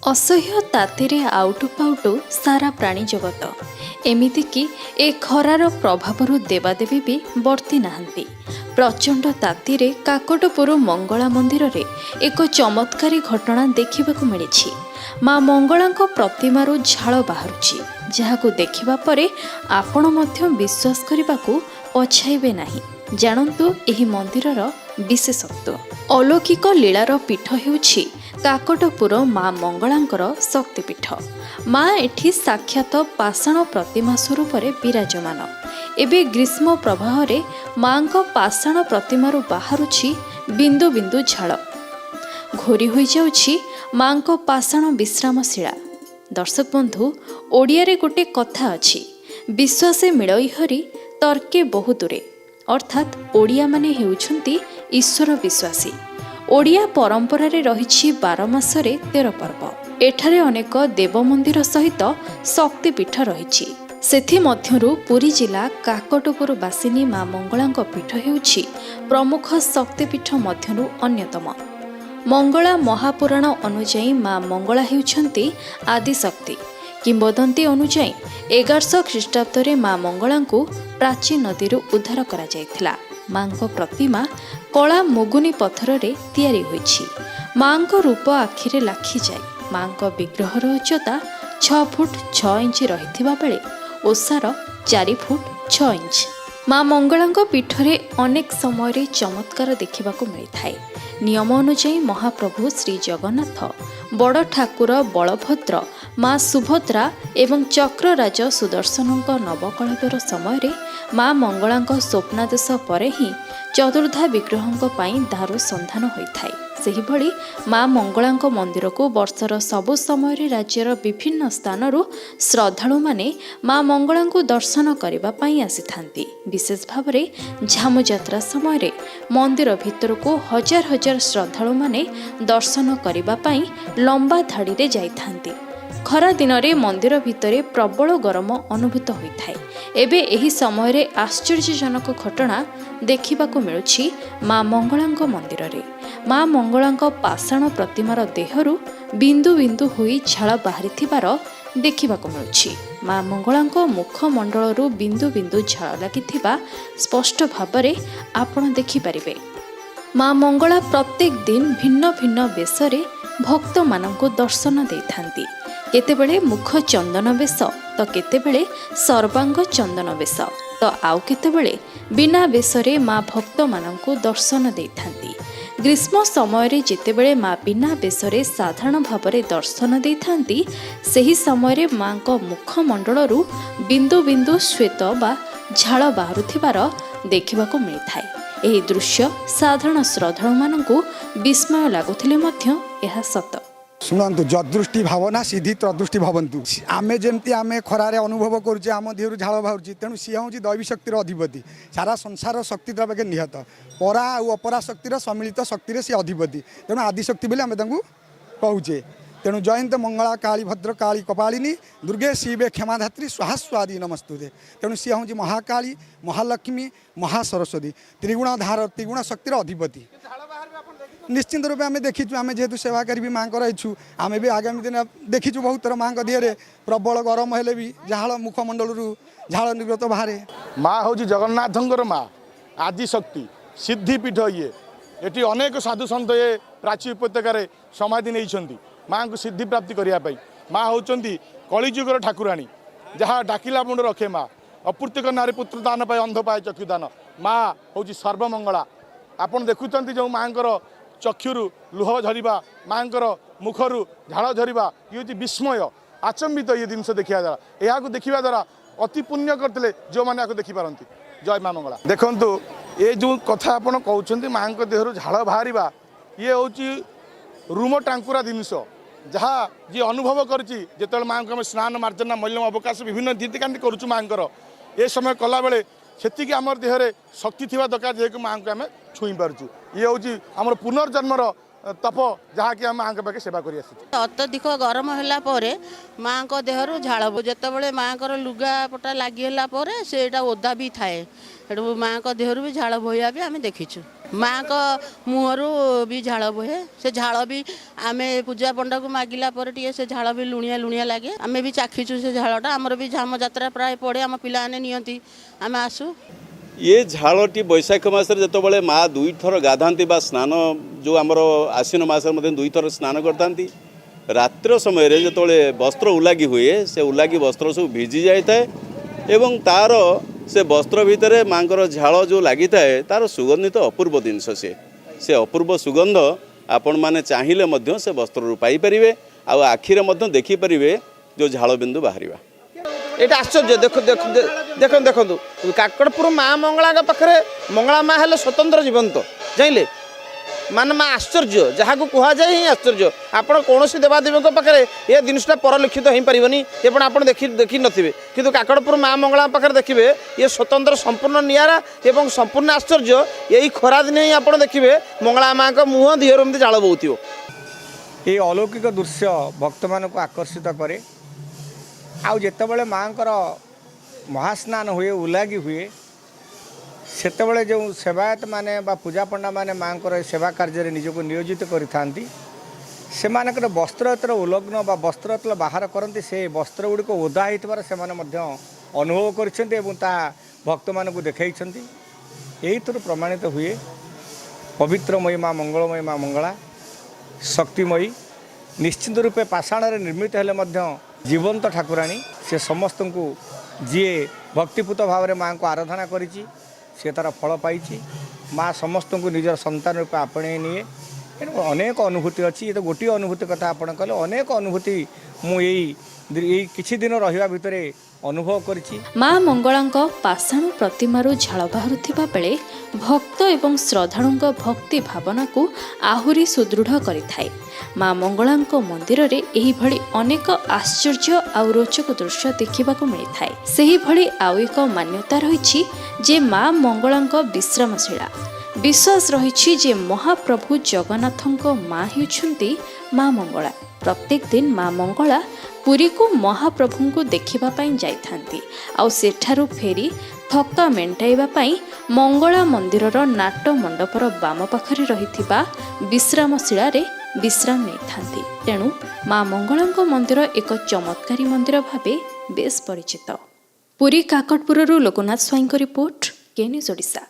ଅସହ୍ୟ ତାତିରେ ଆଉଟୁ ପାଉଟୁ ସାରା ପ୍ରାଣୀ ଜଗତ। ଏମିତିକି ଏ ଖରାର ପ୍ରଭାବରୁ ଦେବାଦେବୀ ବି ବର୍ତ୍ତି ନାହାନ୍ତି। ପ୍ରଚଣ୍ଡ ତାତିରେ କାକଟପୁର ମଙ୍ଗଳା ମନ୍ଦିରରେ ଏକ ଚମତ୍କାରୀ ଘଟଣା ଦେଖିବାକୁ ମିଳିଛି। ମା ମଙ୍ଗଳାଙ୍କ ପ୍ରତିମାରୁ ଝାଳ ବାହାରୁଛି, ଯାହାକୁ ଦେଖିବା ପରେ ଆପଣ ମଧ୍ୟ ବିଶ୍ୱାସ କରିବାକୁ ପଛାଇବେ ନାହିଁ। ଜାଣନ୍ତୁ ଏହି ମନ୍ଦିରର ବିଶେଷତ୍ୱ। ଅଲୌକିକ ଲୀଳାର ପୀଠ ହେଉଛି କାକଟପୁର ମା ମଙ୍ଗଳାଙ୍କର ଶକ୍ତିପୀଠ। ମା ଏଠି ସାକ୍ଷାତ ପାଷାଣ ପ୍ରତିମା ସ୍ୱରୂପରେ ବିରାଜମାନ। ଏବେ ଗ୍ରୀଷ୍ମ ପ୍ରବାହରେ ମାଙ୍କ ପାଷାଣ ପ୍ରତିମାରୁ ବାହାରୁଛି ବିନ୍ଦୁ ବିନ୍ଦୁ ଝାଳ। ଘୋରି ହୋଇଯାଉଛି ମାଙ୍କ ପାଷାଣ ବିଶ୍ରାମ ଶିଳା। ଦର୍ଶକ ବନ୍ଧୁ, ଓଡ଼ିଆରେ ଗୋଟେ କଥା ଅଛି, "ବିଶ୍ୱାସେ ମିଳଇ ହରି, ତର୍କେ ବହୁ ଦୂରେ"। ଅର୍ଥାତ୍ ଓଡ଼ିଆମାନେ ହେଉଛନ୍ତି ଈଶ୍ୱର ବିଶ୍ୱାସୀ। ଓଡ଼ିଆ ପରମ୍ପରାରେ ରହିଛି 12 ମାସରେ 13 ପର୍ବ। ଏଠାରେ ଅନେକ ଦେବ ମନ୍ଦିର ସହିତ ଶକ୍ତିପୀଠ ରହିଛି। ସେଥିମଧ୍ୟରୁ ପୁରୀ ଜିଲ୍ଲା କାକଟପୁର ବାସିନୀ ମା ମଙ୍ଗଳାଙ୍କ ପୀଠ ହେଉଛି ପ୍ରମୁଖ ଶକ୍ତିପୀଠ ମଧ୍ୟରୁ ଅନ୍ୟତମ। ମଙ୍ଗଳା ମହାପୁରାଣ ଅନୁଯାୟୀ ମା ମଙ୍ଗଳା ହେଉଛନ୍ତି ଆଦିଶକ୍ତି। କିମ୍ବଦନ୍ତୀ ଅନୁଯାୟୀ 1100 ଖ୍ରୀଷ୍ଟାବ୍ଦରେ ମା ମଙ୍ଗଳାଙ୍କୁ ପ୍ରାଚୀ ନଦୀରୁ ଉଦ୍ଧାର କରାଯାଇଥିଲା। ମାଙ୍କ ପ୍ରତିମା କଳା ମୁଗୁନି ପଥରରେ ତିଆରି ହୋଇଛି। ମାଙ୍କ ରୂପ ଆଖିରେ ଲାଖିଯାଏ। ମାଙ୍କ ବିଗ୍ରହର ଉଚ୍ଚତା 6 ଫୁଟ 6 ଇଞ୍ଚ ରହିଥିବା ବେଳେ ଓସାର 4 ଫୁଟ 6 ଇଞ୍ଚ। ମା ମଙ୍ଗଳାଙ୍କ ପୀଠରେ ଅନେକ ସମୟରେ ଚମତ୍କାର ଦେଖିବାକୁ ମିଳିଥାଏ। ନିୟମ ଅନୁଯାୟୀ ମହାପ୍ରଭୁ ଶ୍ରୀ ଜଗନ୍ନାଥ, ବଡ଼ ଠାକୁର ବଳଭଦ୍ର, ମା ସୁଭଦ୍ରା ଏବଂ ଚକ୍ରରାଜ ସୁଦର୍ଶନଙ୍କ ନବକଳେବର ସମୟରେ ମା ମଙ୍ଗଳାଙ୍କ ସ୍ୱପ୍ନାଦେଶ ପରେ ହିଁ ଚତୁର୍ଦ୍ଧା ବିଗ୍ରହଙ୍କ ପାଇଁ ଦାରୁ ସନ୍ଧାନ ହୋଇଥାଏ। ସେହିଭଳି ମା ମଙ୍ଗଳାଙ୍କ ମନ୍ଦିରକୁ ବର୍ଷର ସବୁ ସମୟରେ ରାଜ୍ୟର ବିଭିନ୍ନ ସ୍ଥାନରୁ ଶ୍ରଦ୍ଧାଳୁମାନେ ମା ମଙ୍ଗଳାଙ୍କୁ ଦର୍ଶନ କରିବା ପାଇଁ ଆସିଥାନ୍ତି। ବିଶେଷ ଭାବରେ ଝାମୁଯାତ୍ରା ସମୟରେ ମନ୍ଦିର ଭିତରକୁ ହଜାର ହଜାର ଶ୍ରଦ୍ଧାଳୁମାନେ ଦର୍ଶନ କରିବା ପାଇଁ ଲମ୍ବା ଧାଡ଼ିରେ ଯାଇଥାନ୍ତି। ଖରା ଦିନରେ ମନ୍ଦିର ଭିତରେ ପ୍ରବଳ ଗରମ ଅନୁଭୂତ ହୋଇଥାଏ। ଏବେ ଏହି ସମୟରେ ଆଶ୍ଚର୍ଯ୍ୟଜନକ ଘଟଣା ଦେଖିବାକୁ ମିଳୁଛି ମା ମଙ୍ଗଳାଙ୍କ ମନ୍ଦିରରେ। ମା ମଙ୍ଗଳାଙ୍କ ପାଷାଣ ପ୍ରତିମାର ଦେହରୁ ବିନ୍ଦୁ ବିନ୍ଦୁ ହୋଇ ଝାଳ ବାହାରିଥିବାର ଦେଖିବାକୁ ମିଳୁଛି। ମା ମଙ୍ଗଳାଙ୍କ ମୁଖମଣ୍ଡଳରୁ ବିନ୍ଦୁ ବିନ୍ଦୁ ଝାଳ ଲାଗିଥିବା ସ୍ପଷ୍ଟ ଭାବରେ ଆପଣ ଦେଖିପାରିବେ। ମା ମଙ୍ଗଳା ପ୍ରତ୍ୟେକ ଦିନ ଭିନ୍ନ ଭିନ୍ନ ବେଶରେ ଭକ୍ତମାନଙ୍କୁ ଦର୍ଶନ ଦେଇଥାନ୍ତି। କେତେବେଳେ ମୁଖ ଚନ୍ଦନ ବେଶ ତ କେତେବେଳେ ସର୍ବାଙ୍ଗ ଚନ୍ଦନ ବେଶ ତ ଆଉ କେତେବେଳେ ବିନା ବେଶରେ ମା ଭକ୍ତମାନଙ୍କୁ ଦର୍ଶନ ଦେଇଥାନ୍ତି। ଗ୍ରୀଷ୍ମ ସମୟରେ ଯେତେବେଳେ ମା ବିନା ବେଶରେ ସାଧାରଣ ଭାବରେ ଦର୍ଶନ ଦେଇଥାନ୍ତି, ସେହି ସମୟରେ ମାଙ୍କ ମୁଖମଣ୍ଡଳରୁ ବିନ୍ଦୁ ବିନ୍ଦୁ ଶ୍ୱେତ ବା ଝାଳ ବାହାରୁଥିବାର ଦେଖିବାକୁ ମିଳିଥାଏ। ଏହି ଦୃଶ୍ୟ ସାଧାରଣ ଶ୍ରଦ୍ଧାଳୁମାନଙ୍କୁ ବିସ୍ମୟ ଲାଗୁଥିଲେ ମଧ୍ୟ ଏହା ସତ। ଶୁଣନ୍ତୁ, ଯଦୃଷ୍ଟି ଭାବନା ସିଦ୍ଧି ତଦୃଷ୍ଟି ଭବନ୍ତୁ। ଆମେ ଯେମିତି ଆମେ ଖରାରେ ଅନୁଭବ କରୁଛେ, ଆମ ଦେହରୁ ଝାଳ ବାହାରୁଛି। ତେଣୁ ସିଏ ହେଉଛି ଦୈବୀ ଶକ୍ତିର ଅଧିପତି। ସାରା ସଂସାର ଶକ୍ତି ତା ପାଖରେ ନିହତ। ପରା ଆଉ ଅପରା ଶକ୍ତିର ସମ୍ମିଳିତ ଶକ୍ତିରେ ସିଏ ଅଧିପତି। ତେଣୁ ଆଦିଶକ୍ତି ବୋଲି ଆମେ ତାଙ୍କୁ କହୁଛେ। ତେଣୁ ଜୟନ୍ତୀ ମଙ୍ଗଳା କାଳୀ ଭଦ୍ର କାଳୀ କପାଳିନୀ ଦୁର୍ଗେ ଶିବେ କ୍ଷମାଧାତ୍ରୀ ସ୍ୱାହା ନମସ୍ତୁତେ। ତେଣୁ ସିଏ ହେଉଛି ମହାକାଳୀ, ମହାଲକ୍ଷ୍ମୀ, ମହାସରସ୍ୱତୀ, ତ୍ରିଗୁଣଧାର, ତ୍ରିଗୁଣ ଶକ୍ତିର ଅଧିପତି। ନିଶ୍ଚିନ୍ତ ରୂପେ ଆମେ ଦେଖିଛୁ। ଆମେ ଯେହେତୁ ସେବାକାରୀ ବି ମାଆଙ୍କର ହେଇଛୁ, ଆମେ ବି ଆଗାମୀ ଦିନ ଦେଖିଛୁ ବହୁତ ଥର ମାଆଙ୍କ ଦେହରେ ପ୍ରବଳ ଗରମ ହେଲେ ବି ଝାଳ, ମୁଖମଣ୍ଡଳରୁ ଝାଳ ନିର୍ଗତ ବାହାରେ। ମା ହେଉଛି ଜଗନ୍ନାଥଙ୍କର ମା, ଆଦିଶକ୍ତି, ସିଦ୍ଧିପୀଠ ଇଏ। ଏଠି ଅନେକ ସାଧୁ ସନ୍ଥ ଏ ପ୍ରାଚୀ ଉପତ୍ୟକାରେ ସମାଧି ନେଇଛନ୍ତି ମାଆଙ୍କୁ ସିଦ୍ଧି ପ୍ରାପ୍ତି କରିବା ପାଇଁ। ମା ହେଉଛନ୍ତି କଳିଯୁଗର ଠାକୁରାଣୀ, ଯାହା ଡାକିଲା ମୁଣ୍ଡ ରଖେ ମା। ଅପୁତ୍ରିକ ନାରୀ ପୁତ୍ର ଦାନ ପାଏ, ଅନ୍ଧ ପାଏ ଚକ୍ଷୁ ଦାନ। ମା ହେଉଛି ସର୍ବମଙ୍ଗଳା। ଆପଣ ଦେଖୁଛନ୍ତି ଯେଉଁ ମାଆଙ୍କର ଚକ୍ଷୁରୁ ଲୁହ ଝରିବା, ମାଆଙ୍କର ମୁଖରୁ ଝାଳ ଝରିବା, ଇଏ ହେଉଛି ବିସ୍ମୟ, ଆଚମ୍ବିତ ଇଏ ଜିନିଷ ଦେଖିବା ଦ୍ୱାରା। ଏହାକୁ ଦେଖିବା ଦ୍ୱାରା ଅତି ପୁଣ୍ୟ କରିଥିଲେ ଯେଉଁମାନେ ଏହାକୁ ଦେଖିପାରନ୍ତି। ଜୟ ମା ମଙ୍ଗଳା। ଦେଖନ୍ତୁ, ଏ ଯେଉଁ କଥା ଆପଣ କହୁଛନ୍ତି, ମାଆଙ୍କ ଦେହରୁ ଝାଳ ବାହାରିବା, ଇଏ ହେଉଛି ରୁମ ଟାଙ୍କୁରା ଜିନିଷ, ଯାହା ଯିଏ ଅନୁଭବ କରିଛି। ଯେତେବେଳେ ମାଆଙ୍କୁ ଆମେ ସ୍ନାନ, ମାର୍ଜନା, ମଲ୍ୟମ, ଅବକାଶ, ବିଭିନ୍ନ ନୀତିକାନ୍ତି କରୁଛୁ ମାଆଙ୍କର, ଏ ସମୟ କଲାବେଳେ ସେତିକି ଆମର ଦେହରେ ଶକ୍ତି ଥିବା ଦରକାର, ଯେହେତୁ ମାଆଙ୍କୁ ଆମେ ଛୁଇଁ ପାରୁଛୁ। ଇଏ ହେଉଛି ଆମର ପୁନର୍ଜନ୍ମର ତପ, ଯାହାକି ଆମେ ମାଆଙ୍କ ପାଖେ ସେବା କରି ଆସିଛୁ। ଅତ୍ୟଧିକ ଗରମ ହେଲା ପରେ ମାଆଙ୍କ ଦେହରୁ ଝାଳ, ଯେତେବେଳେ ମାଆଙ୍କର ଲୁଗାପଟା ଲାଗି ହେଲା ପରେ ସେଇଟା ଓଦା ବି ଥାଏ, ସେଠୁ ମାଆଙ୍କ ଦେହରୁ ବି ଝାଳ ବୋହିବା ବି ଆମେ ଦେଖିଛୁ। ମାଆଙ୍କ ମୁହଁରୁ ବି ଝାଳ ବୋହେ। ସେ ଝାଳ ବି ଆମେ ପୂଜା ପଣ୍ଡାକୁ ମାଗିଲା ପରେ ଟିକେ ସେ ଝାଳ ବି ଲୁଣିଆ ଲୁଣିଆ ଲାଗେ। ଆମେ ବି ଚାଖିଛୁ ସେ ଝାଳଟା। ଆମର ବି ଝାମ ଯାତ୍ରା ପ୍ରାୟ ପଡ଼େ, ଆମ ପିଲାମାନେ ନିଅନ୍ତି, ଆମେ ଆସୁ। ଇଏ ଝାଳଟି ବୈଶାଖ ମାସରେ ଯେତେବେଳେ ମା ଦୁଇଥର ଗାଧାନ୍ତି ବା ସ୍ନାନ, ଯେଉଁ ଆମର ଆଶ୍ୱିନ ମାସରେ ମଧ୍ୟ ଦୁଇଥର ସ୍ନାନ କରିଥାନ୍ତି, ରାତ୍ର ସମୟରେ ଯେତେବେଳେ ବସ୍ତ୍ର ଉଲାଗି ହୁଏ, ସେ ଉଲାଗି ବସ୍ତ୍ର ସବୁ ଭିଜି ଯାଇଥାଏ ଏବଂ ତାର ସେ ବସ୍ତ୍ର ଭିତରେ ମାଙ୍କର ଝାଳ ଯେଉଁ ଲାଗିଥାଏ, ତାର ସୁଗନ୍ଧିତ ଅପୂର୍ବ ଜିନିଷ। ସେ ଅପୂର୍ବ ସୁଗନ୍ଧ ଆପଣମାନେ ଚାହିଁଲେ ମଧ୍ୟ ସେ ବସ୍ତ୍ରରୁ ପାଇପାରିବେ ଆଉ ଆଖିରେ ମଧ୍ୟ ଦେଖିପାରିବେ ଯେଉଁ ଝାଳ ବିନ୍ଦୁ ବାହାରିବା। ଏଇଟା ଆଶ୍ଚର୍ଯ୍ୟ। ଦେଖ ଦେଖ, ଦେଖନ୍ତୁ ଦେଖନ୍ତୁ, କାକଟପୁର ମା ମଙ୍ଗଳାଙ୍କ ପାଖରେ ମଙ୍ଗଳା ମା ହେଲେ ସ୍ୱତନ୍ତ୍ର ଜୀବନ୍ତ, ଜାଣିଲେ? ମାନେ ମା ଆଶ୍ଚର୍ଯ୍ୟ, ଯାହାକୁ କୁହାଯାଏ ହିଁ ଆଶ୍ଚର୍ଯ୍ୟ। ଆପଣ କୌଣସି ଦେବାଦେବୀଙ୍କ ପାଖରେ ଏ ଜିନିଷଟା ପରଲକ୍ଷିତ ହେଇପାରିବନି ଏବଂ ଆପଣ ଦେଖି ଦେଖିନଥିବେ। କିନ୍ତୁ କାକଟପୁର ମା ମଙ୍ଗଳାଙ୍କ ପାଖରେ ଦେଖିବେ, ଇଏ ସ୍ୱତନ୍ତ୍ର, ସମ୍ପୂର୍ଣ୍ଣ ନିଆରା ଏବଂ ସମ୍ପୂର୍ଣ୍ଣ ଆଶ୍ଚର୍ଯ୍ୟ। ଏଇ ଖରାଦିନେ ହିଁ ଆପଣ ଦେଖିବେ ମଙ୍ଗଳା ମାଙ୍କ ମୁହଁ ଦିହରୁ ଏମିତି ଝାଳ ବୋହୁଥିବ। এই অলৌକିକ ଦୃଶ୍ୟ ଭକ୍ତମାନଙ୍କୁ ଆକର୍ଷିତ କରେ। ଆଉ ଯେତେବେଳେ ମାଆଙ୍କର ମହାସ୍ନାନ ହୁଏ, ଉଲାଗି ହୁଏ, ସେତେବେଳେ ଯେଉଁ ସେବାୟତମାନେ ବା ପୂଜାପଣ୍ଡାମାନେ ମାଆଙ୍କର ଏ ସେବା କାର୍ଯ୍ୟରେ ନିଜକୁ ନିୟୋଜିତ କରିଥାନ୍ତି, ସେମାନଙ୍କର ବସ୍ତ୍ର ଯେତେବେଳେ ଉଲଗ୍ନ ବା ବସ୍ତ୍ର ଯେତେବେଳେ ବାହାର କରନ୍ତି, ସେ ବସ୍ତ୍ର ଗୁଡ଼ିକ ଓଦା ହେଇଥିବାର ସେମାନେ ମଧ୍ୟ ଅନୁଭବ କରିଛନ୍ତି ଏବଂ ତାହା ଭକ୍ତମାନଙ୍କୁ ଦେଖାଇଛନ୍ତି। ଏଇଥିରୁ ପ୍ରମାଣିତ ହୁଏ ପବିତ୍ରମୟୀ ମା, ମଙ୍ଗଳମୟୀ ମା ମଙ୍ଗଳା ଶକ୍ତିମୟୀ, ନିଶ୍ଚିତ ରୂପେ ପାଷାଣରେ ନିର୍ମିତ ହେଲେ ମଧ୍ୟ ଜୀବନ୍ତ ଠାକୁରାଣୀ। ସେ ସମସ୍ତଙ୍କୁ, ଯିଏ ଭକ୍ତିପୂତ ଭାବରେ ମାଆଙ୍କୁ ଆରାଧନା କରିଛି, ସେ ତା'ର ଫଳ ପାଇଛି। ମା ସମସ୍ତଙ୍କୁ ନିଜର ସନ୍ତାନ ରୂପେ ଆପଣେଇ ନିଏ। ତେଣୁ ଅନେକ ଅନୁଭୂତି ଅଛି। ଏ ତ ଗୋଟିଏ ଅନୁଭୂତି କଥା ଆପଣ କହିଲେ। ଅନେକ ଅନୁଭୂତି ମୁଁ ଏଇ କିଛି ଦିନ ରହିବା ଭିତରେ ଅନୁଭବ କରିଛି। ମା ମଙ୍ଗଳାଙ୍କ ପାଷାଣ ପ୍ରତିମାରୁ ଝାଳ ବାହାରୁଥିବା ବେଳେ ଭକ୍ତ ଏବଂ ଶ୍ରଦ୍ଧାଳୁଙ୍କ ଭକ୍ତି ଭାବନାକୁ ଆହୁରି ସୁଦୃଢ଼ କରିଥାଏ। ମା ମଙ୍ଗଳାଙ୍କ ମନ୍ଦିରରେ ଏହିଭଳି ଅନେକ ଆଶ୍ଚର୍ଯ୍ୟ ଆଉ ରୋଚକ ଦୃଶ୍ୟ ଦେଖିବାକୁ ମିଳିଥାଏ। ସେହିଭଳି ଆଉ ଏକ ମାନ୍ୟତା ରହିଛି ଯେ ମା ମଙ୍ଗଳାଙ୍କ ବିଶ୍ରାମଶିଳା। ବିଶ୍ୱାସ ରହିଛି ଯେ ମହାପ୍ରଭୁ ଜଗନ୍ନାଥଙ୍କ ମା ହେଉଛନ୍ତି ମା ମଙ୍ଗଳା। ପ୍ରତ୍ୟେକ ଦିନ ମା ମଙ୍ଗଳା ପୁରୀକୁ ମହାପ୍ରଭୁଙ୍କୁ ଦେଖିବା ପାଇଁ ଯାଇଥାନ୍ତି ଆଉ ସେଠାରୁ ଫେରି ଥକା ମେଣ୍ଟାଇବା ପାଇଁ ମଙ୍ଗଳା ମନ୍ଦିରର ନାଟ ମଣ୍ଡପର ବାମ ପାଖରେ ରହିଥିବା ବିଶ୍ରାମଶିଳାରେ ବିଶ୍ରାମ ନେଇଥାନ୍ତି। ତେଣୁ ମା ମଙ୍ଗଳାଙ୍କ ମନ୍ଦିର ଏକ ଚମତ୍କାରୀ ମନ୍ଦିର ଭାବେ ବେଶ୍ ପରିଚିତ। ପୁରୀ କାକଟପୁରରୁ ଲୋକନାଥ ସ୍ୱାଇଁଙ୍କ ରିପୋର୍ଟ, କେ ନ୍ୟୁଜ୍ ଓଡ଼ିଶା।